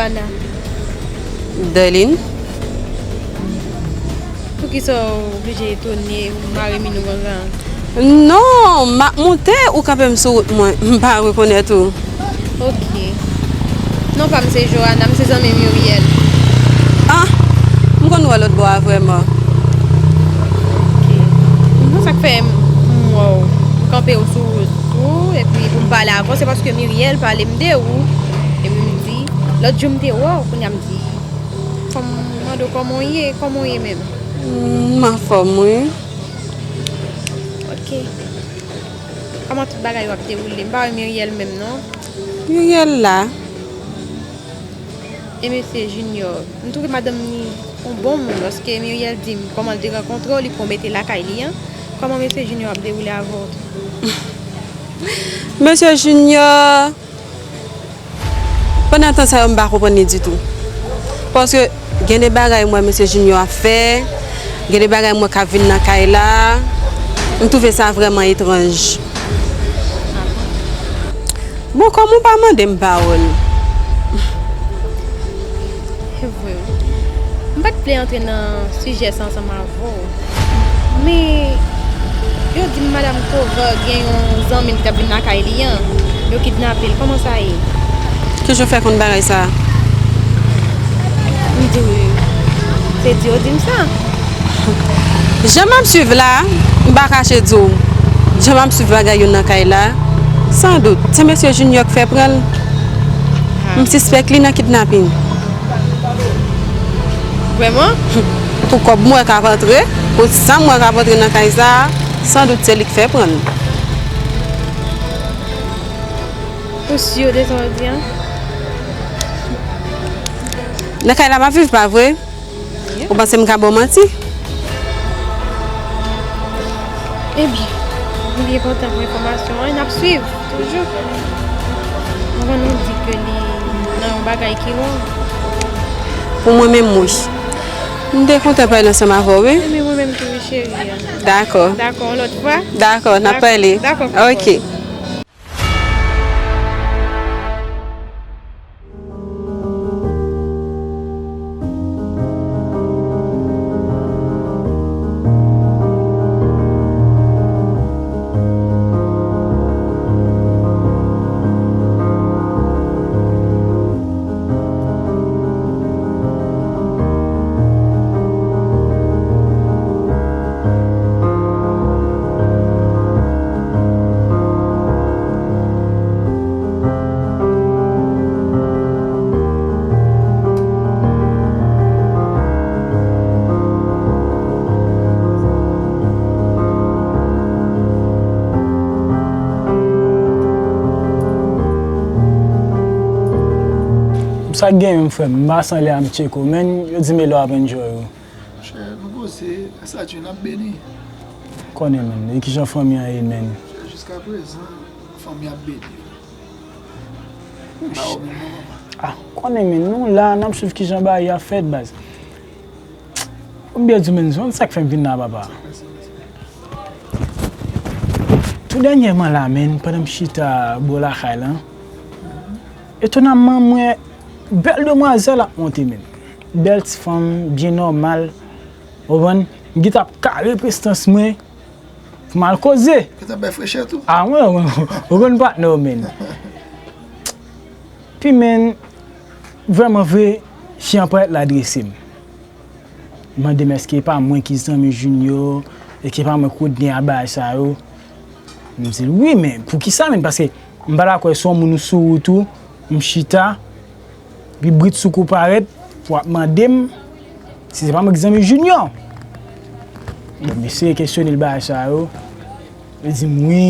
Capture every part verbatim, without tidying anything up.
Ana. Darline. Poukisa w oblije etone, ou mare min ou konsa? Non, m ap monte, ou kanpe m sou wout mwen. M pa rekonèt ou. Ok. Non pa m se Johanna, m se zanmi Muriel. Ah, m konn wè lòt bò a vrèman. Ok. Non, sa k fè m wè w, m kanpe w sou wout ou, epi pou m pale avè w, se paske Muriel pale m de ou. Epi m di, lòt jou m te wè w, kounye a m di, fò m mande w kòman w ye, kòman w ye menm? Mm, m anfòm, wi. Ok. Kòman tout bagay yo ap dewoule? M pa wè Muriel menm, non. Muriel la. E mesye Junior? M twouve madanm ni yon bon moun, paske Muriel di m kòman l te rankontre w, li pran w mete lakay li an. Kòman mesye Junior ap dewoule avè w tou? Mesye Junior, pandan tan sa yo, m pa konprann li ditou. Paske gen de bagay m wè mesye Junior ap fè, gen de bagay m wè k ap vin nan kay la, m twouve sa vrèman etranj. Bon, kòm ou pa mande m pawòl. Se vre wi. M pa t vle antre nan sijè sa ansanm avè w. Men, yo di m madanm Kovan gen yon zanmi l ki t ap vin lakay li an, yo kidnape l. Kòman sa ye? Kijan w fè konn bagay sa a? M di w, se di yo di m sa. Jan m ap swiv la, m pa kache di w, jan m ap swiv bagay yo nan kay la, san dout, se mesye Junior k fè pran l. M sispèk li nan kidnaping. Vrèman? Pou kòb m wè k ap antre, pou san m wè k ap antre nan kay sa a, san dout se li k fè pran l. Ou si de sa w di a? Nan kay la m ap viv, pa vre? Ou panse m ka ba w manti? Ebyen, li enpòtan pou enfòmasyon an, n ap swiv toujou. Anvan nou di ke li nan yon bagay ki wrong. Pou mwen menm, wi. M te kontan pale ansanm avè w, wi. Ebyen, mwen menm tou, wi, cheri. Dakò. Dakò, yon lòt fwa. Dakò, n ap pale. Dakò, dakò. Ok. Sa k gen menm, frè m? M pase anlè a, m tcheke w, men yo di m e la w ap enjoy ou. Monchè, nou poze, grasa Dye n ap beni. Konnen, men, e kijan fanmi an ye, men? Monchè, jiskaprezan, fanmi ap beni. Pa ou menm non, papa. Ah, konnen, men, nou la, n ap swiv kijan bagay yo ap fèt, baz. Ou byen di, men, se sa k fè m vin la, papa. Tou dènyèman la, men, pandan m chita bò lakay la, etonamman, m wè bèl demwazèl ap monte, men. Bèl ti fanm, byen nòmal. Ou konprann? M gentan ap kare prestans mwen pou m al koze. Gentan bay frechè tou. Ah, mwen, mwen, ou konn patnè w, men. Pi, men, vrèman vre, fi an parèt la adrese m. Mande m èske e pa mwen ki zanmi Junior, èske e pa mwen ki kote gen a bagay sa yo. M di l, wi, men poukisa, men? Paske m pa ta kwè se yon moun ou sou wout ou, m chita, epi britsoukou parèt pou ap mande m si se pa mwen ki zanmi Junior. Bon, m eseye kesyone l bagay sa yo. Li di m, wi,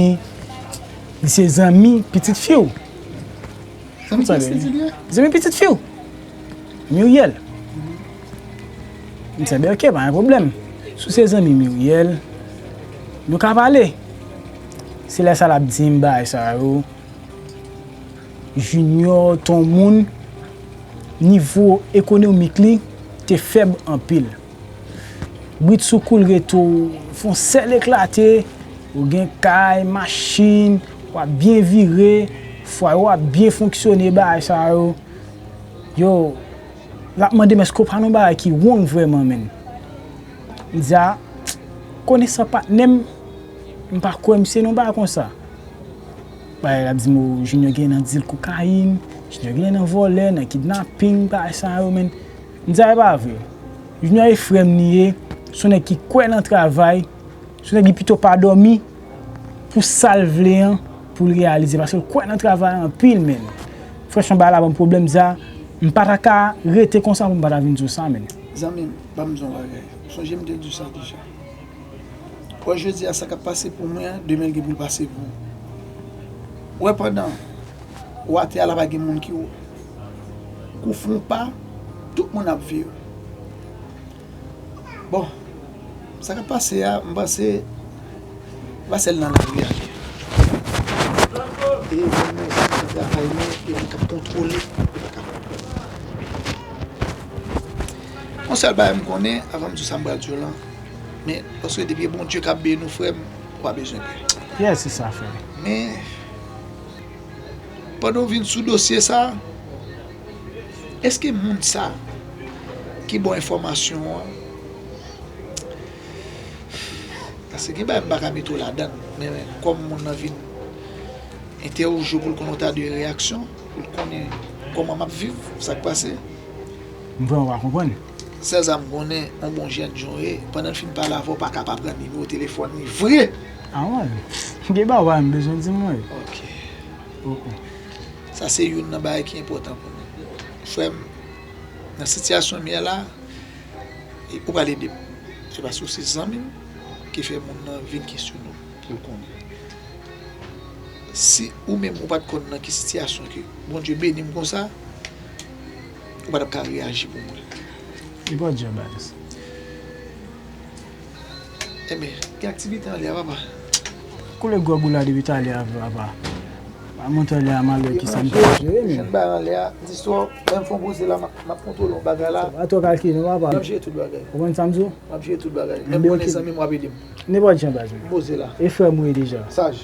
li se zanmi pitit fi w. Zanmi pitit fi w? Muriel. M di, ben, ok, pa gen pwoblèm. Si w se zanmi Muriel, nou ka pale. Se lè sa l ap di m bagay sa yo. Junior te yon moun, nivo ekonomik li te fèb anpil. Britsoukou l rete w, fè yon sèl eklate, ou gen kay, machin, w ap byen vire, fwaye w ap byen fonksyone, bagay sa yo. Yo, l ap mande m èske w pa nan bagay ki wrong vrèman, menn. M di a, konesan patnè m, m pa kwè misye nan bagay konsa. Bagay l ap di m, o, Junior gen nan dil kokayin, Junior gen nan vòlè, nan kidnaping, bagay sa yo, menn. M di a, e pa vre. Junior e frè m li ye, se yon nèg ki kwè nan travay, se yon nèg ki pito pa dòmi pou sa l vle an, pou l reyalize, paske l kwè nan travay anpil, menn. Franchman, bagay la ban m pwoblèm, sa, m pa ta ka rete konsa pou m pa ta vin di w sa, menn. Zanmi m, ban m di w yon bagay. Sonje m te di w sa deja. Wè, jodi a, sa k ap pase pou mwen an, demen l gen pou l pase pou ou. Wè, pandan w atè a, la pa gen moun ki wo. Kou fè w pa, tout moun ap veye w. Bon, sa k ap pase a, m panse, pa sèl nan lari a li ye. E moun nan si nan travay nou, e moun k ap kontwole, e pa ka konprann. Yon sèl bagay m konnen, avan m di w sa m pral di w lan, men paske depi e Bondye k ap beni w, frè m, ou pa bezwen pè. Yes, se sa, frè. Men, pandan w vin sou dosye sa, èske moun sa ki ba w enfòmasyon an, paske gen bagay m pa ka mete w ladan l, men kòm moun nan vin entèwoje w pou l konn yon ta de reyaksyon, pou l konnen kòman m ap viv, sa k pase. M vrèman pa konprann. Sèl sa m konnen, yon bon jèn jan w ye, pandan l fin pale avè w, pa ka pa pran nimewo telefòn li vre. Ah ouais. Gen bagay m bezwen di mwen. Ok. Oh, oh. Sa se youn nan bagay ki enpòtan pou nou. Frè m, nan sitiyasyon m ye la, e ou pral ede m. Se paske w se zanmi m ki fè moun nan vin kesyone w pou l konnen. Si ou menm ou pa t konn nan ki sitiyasyon ke Bondye beni m konsa, ou pa t ap ka reyaji pou mwen. Li pa djab, Alex. Enben, gen aktivite anlè a, papa. Koule gwòg ou la depi talè a, papa. Pa monte anlè a, m al wè kisa m ka jere, men. Jwenn bay anlè a, di sou, menm fon poze la, m ap, m ap kontwole yon bagay la. Pa twò kalkile non, papa. M ap jere tout bagay. Ou konprann sa m di w? M ap jere tout bagay. Menm konnen zanmi m w ap ede m. Nenpòt jan, baz, men. M poze la. E frè m ou ye deja. Saj.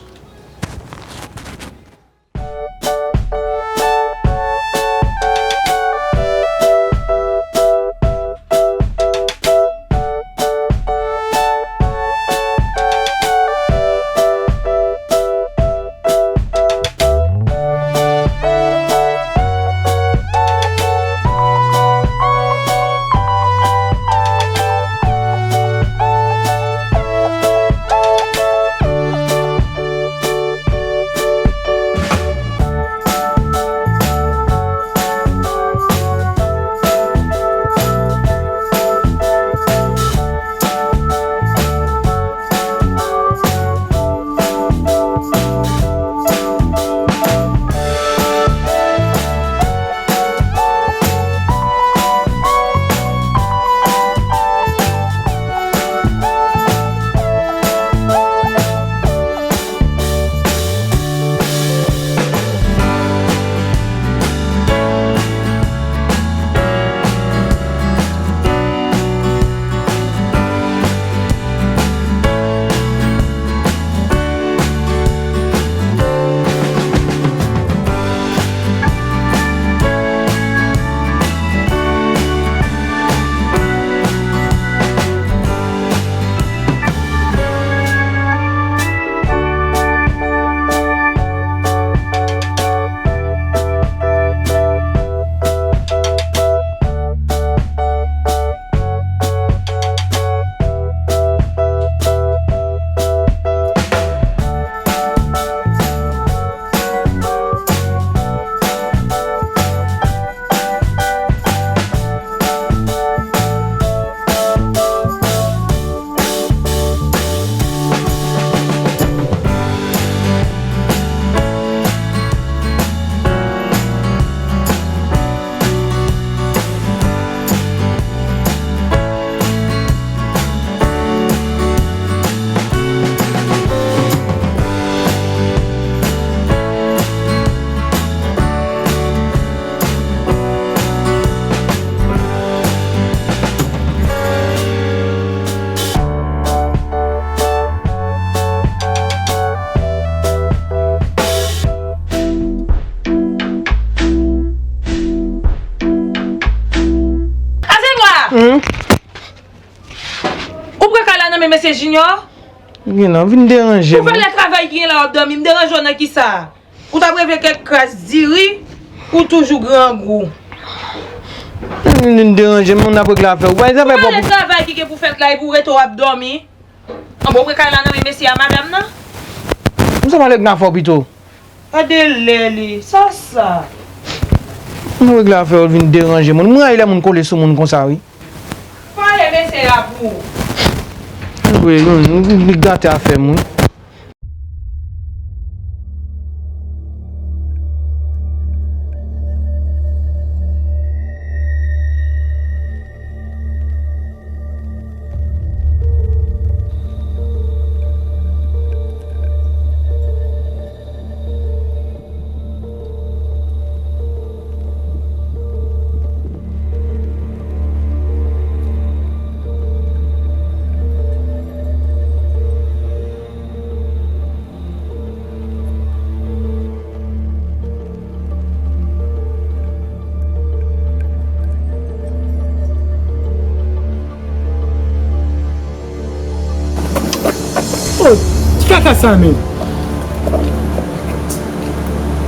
Junior? Gen nan vin deranje m. Pou valè travay ki gen la w ap dòmi, m deranje w nan kisa? Ou t ap revle kèk kras diri, ou toujou grangou. Vin deranje m, moun ap regle afè w. Ou pa gen zafè pwòp. Valè travay ki gen pou fèt la, epi w rete w ap dòmi. Anben, ou pran kay la nan men mesye a, madanm nan? M sa pale ak afè w pito. Gade lè li, sa sa? Nou regle afè yo vin deranje moun. Mwen rayi lè moun kole sou moun konsa wi. Pale mesye a pou ou. Wi, nou, nou, nou gate afè m wi. Oh, ki kaka sa menm?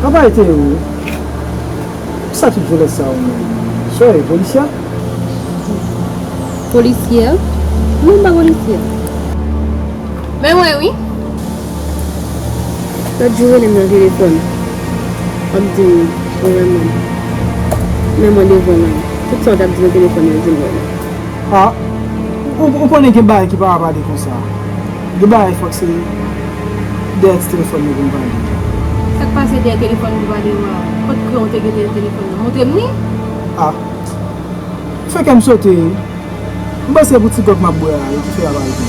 Apa ete ou? Sa tout vòlè sa ou menm? Soyez policière? Polisyè? Non, m pa polisyè. Men wè wi. Lòt jou rele m nan telefòn. W ap di m, mwen renmen m. Men mwen devan nan. Tout sa w t ap di nan telefòn yo, di m wè. Ah, ou, ou konnen gen bagay ki pa pale konsa. Gen bagay fòk se dèyè ti telefòn yo pou n pale. Sa k pase dèyè telefòn pou pale a? Kot kran w te gentan nan telefòn nan? Montre m li. Ah, fè kè m sote. M panse pou ti gwòg m ap bwè a, yo ki fè y ap arete m.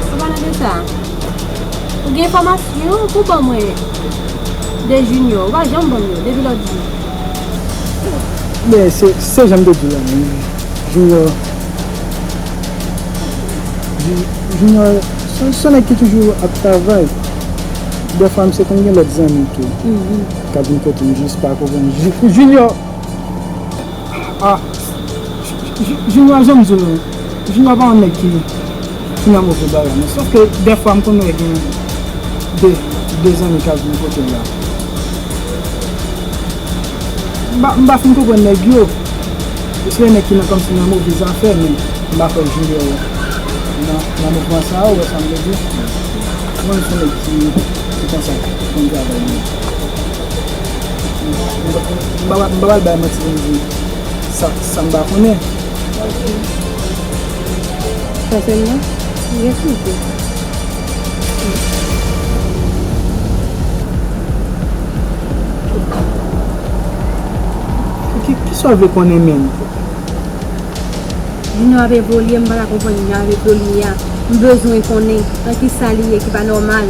An palan de sa, ou gen enfòmasyon pou ban mwen de Junior, ou pa janm ban m yo depi lòt jou. Men se, se jan m te di w la menm. Junior, Ju- Junior, se, se yon nèg ki toujou ap travay. Dèfwa m se konn gen lòt zanmi tou k ap vin kote m jis pa konprann. Ju- Junior, Ah, Ju- Ju- Junior, jan m di w, Junior pa yon nèg ki, ki nan move bagay, non. Sòf ke dèfwa m konn wè gen de, de zanmi k ap vin kote l la. M pa, m pa fin konprann nèg yo. Se nèg ki nan, kòmsi nan move zafè, men m pa kwè Junior nan, nan mouvman sa a, ou wè sa m vle di? Mwen, se nèg ki, ki konsa, ki konn travay li. M pa, m pa, m pa pral bay manti pou m di sa, sa m pa konnen. Sa sèlman? Wi, eskize. Ki, ki sa w vle konnen menm? Junior ap evolye, m pa ka konprann jan l ap evolye a. M bezwen konnen nan kisa li ye ki pa nòmal.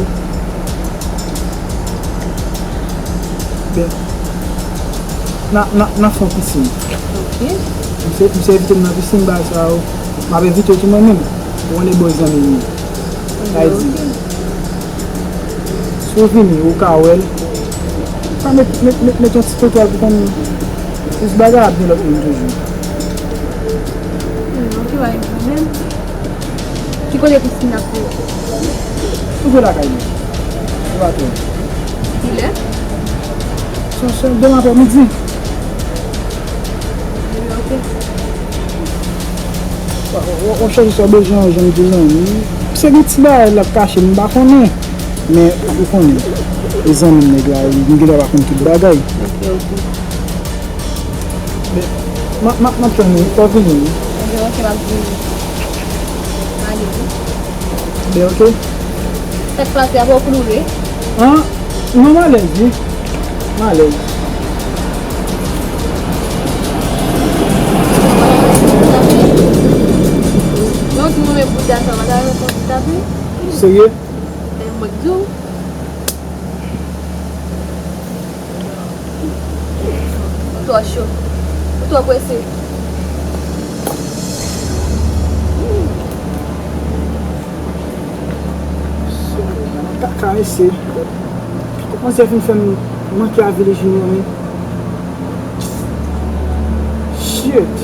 Ben, n a, n a, n a fè yon pisin. Ok. Misye, misye envite m nan pisin, bagay sa yo. M ap envite w tou mwen menm. Ou konnen bon zanmi m ye. Sa vle di, si w vini, ou ka wè l. Sa met, met, met, met yon ti kote pou konn plis bagay ap gen lòt moun toujou. Hmm, ok, pa gen pwoblèm. Ki kote pisin nan ap fèt? Toujou lakay mwen. Ou pa twò. Kilè? Se, se demen aprè midi. Demen, ok. W, w, w ap chèche sa w bezwen an, jan m di w lan. Se gen ti bagay l ap kache, m pa konnen. Men, ou konnen, e zanmi m nèg la, m gen dwa pa konn tout bagay. Ok, ok. Men, m ap, m ap, m ap tann ou, fò w vini wi. Ok, ok, m ap vini. M ale wi. Ben, ok. Sa k pase a, pa w koule? An? Non, m alèz wi. M alèz. Non, ti mwen, men bouda sa, m ta renmen konn tape. Serye? E mwen k di w. Ou twò cho. Ou twò prese. Ka, karese. Ou panse fin fè m manke avili Junior wi. Shit.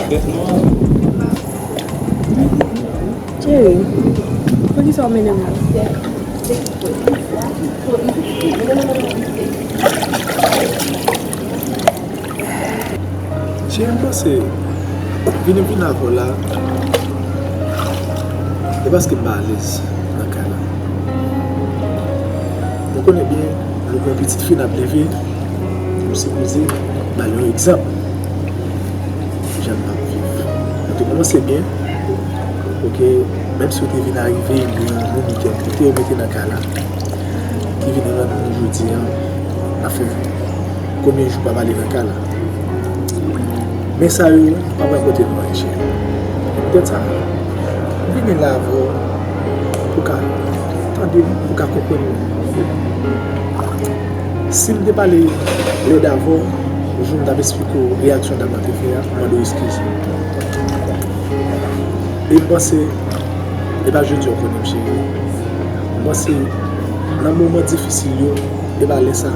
Cheri, poukisa w mennen m la? Cheri, m panse vin, vin avè w la, e paske m pa alèz nan kay la. Nou konnen byen, nou gen yon pitit fi n ap leve, nou sipoze ba l yon egzanp. Jan n ap viv. Nou te kòmanse byen. Ok, menm si yo te vin arive, gen yon moun ki te mete yo mete nan kay la, ki vin rann nou jodi a, n ap fè konbyen jou pa pale nan kay la. Men sa yo pa pral pote nou anyen, cheri. Poutèt sa, m vini la avè w pou w ka tande m, pou w ka konprann mwen. Si m te pale lèd avè w, jou m t ap esplike w reyaksyon dam nan te fè a, m mande w eskiz. E m panse, e pa jodi a w konnen m, cheri. M panse, nan moman difisil yo, e pa lè sa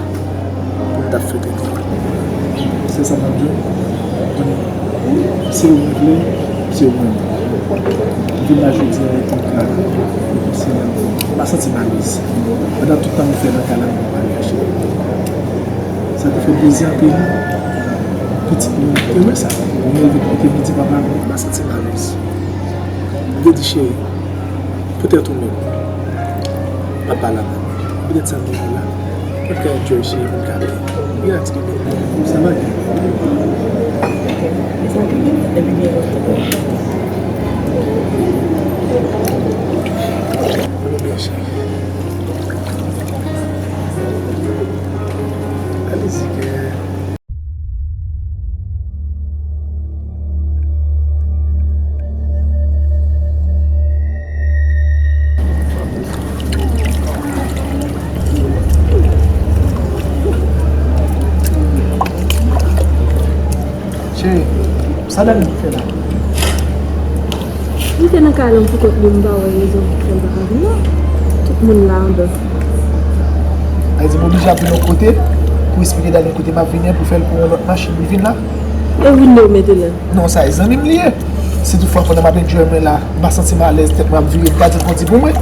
pou m t ap fè tenten. Se sa m ap di w. Donk, se ou m vle, se ou menm. M vin la jodi a epi m ka rekonsilye avè w. M pa santi m alèz. Pandan tout tan nou fè nan kay la, nou pa pale, cheri. Sa te fè plezi anpil. Pitit nou te wè sa. Mwen vin kote m di papa m. M pa santi m alèz. M te di, cheri, poutèt ou menm, m ap pale avè w. Poutèt sa m vin la. Mwen ka enjoy, cheri, mwen ka relax, bebe. Sa va byen. Mwen byen, cheri. Alèz, girl. Cheri, sa Dani fè la? Li te nan kay la pou kont li, m pa wè rezon ki fè l pa ka vin non. Tout moun la andan. Sa vle di m oblije ap vin yon kote pou esplike Dani kote m ap vini an, pou fè l pran yon lòt machin pou l vin la? E vin de ou mete la? Non, sa e zanmi m li ye. Si toutfwa pandan m ap enjoy mwen la, m pa santi m alèz, tèt mwen ap vire, m ka di l kondi pou mwen.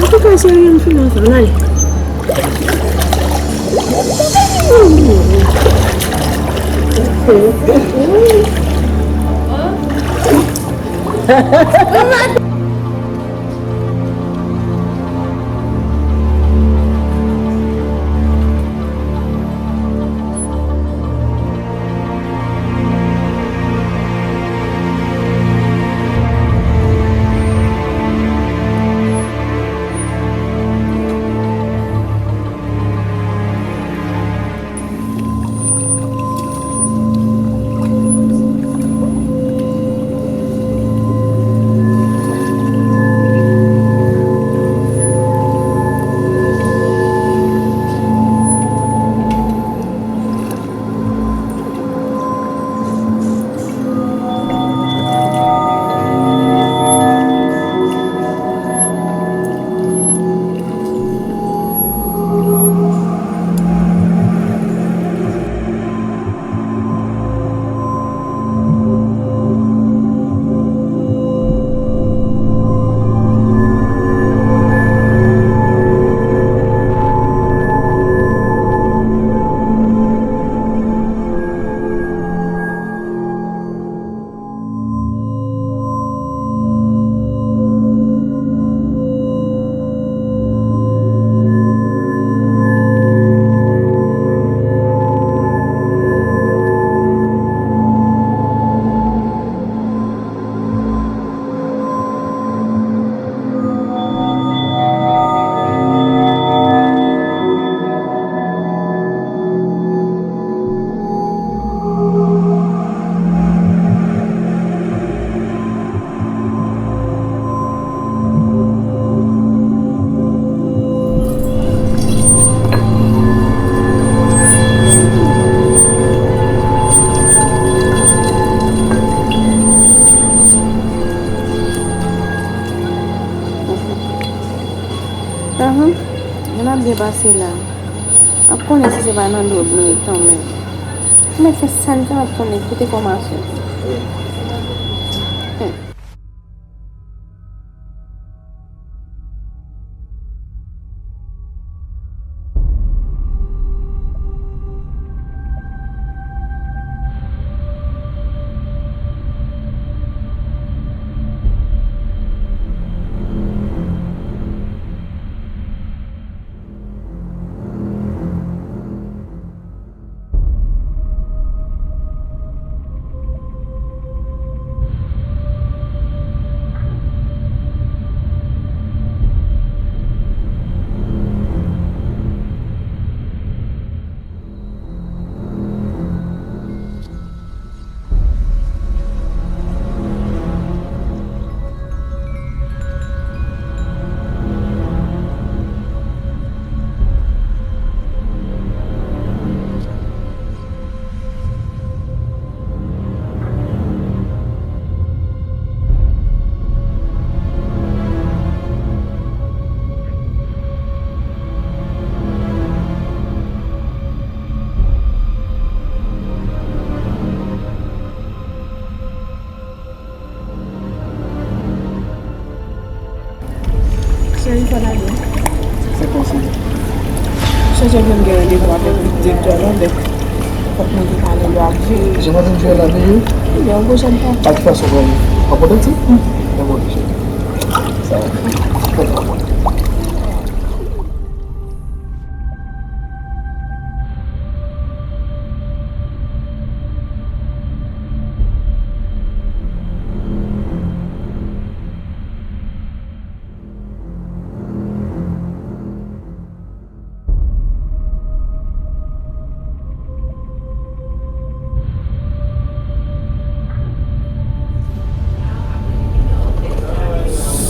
Antouka, cheri, m fini ansanm, n ale. Ahan, moun ap byen pase la. M ap konnen si se pa nan dwòg nou ye kanmenm. M mèt fè sa m ta mèt konnen kote fòmasyon. Cheri, fò n ale. Se konsa. Sonje ke m gen randevou avèk direktè lan, donk fòk mwen te pale yo ak Jay. Jan m ap di w la, wi. Yon pwochèn fwa. A ki fason w prale? An pwodanti? Yon bon cheri. Sa va.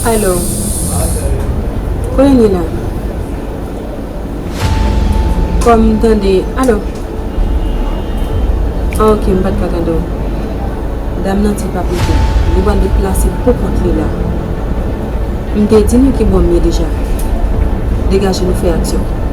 Alo. Kote n ye la? Kòm m tande, alo? Ah, ok, m pa t ka tande w. Dam nan di l p ap rete. Li pral deplase pou kont li la. M te di nou ki bò m ye deja. Degaje nou fè aksyon.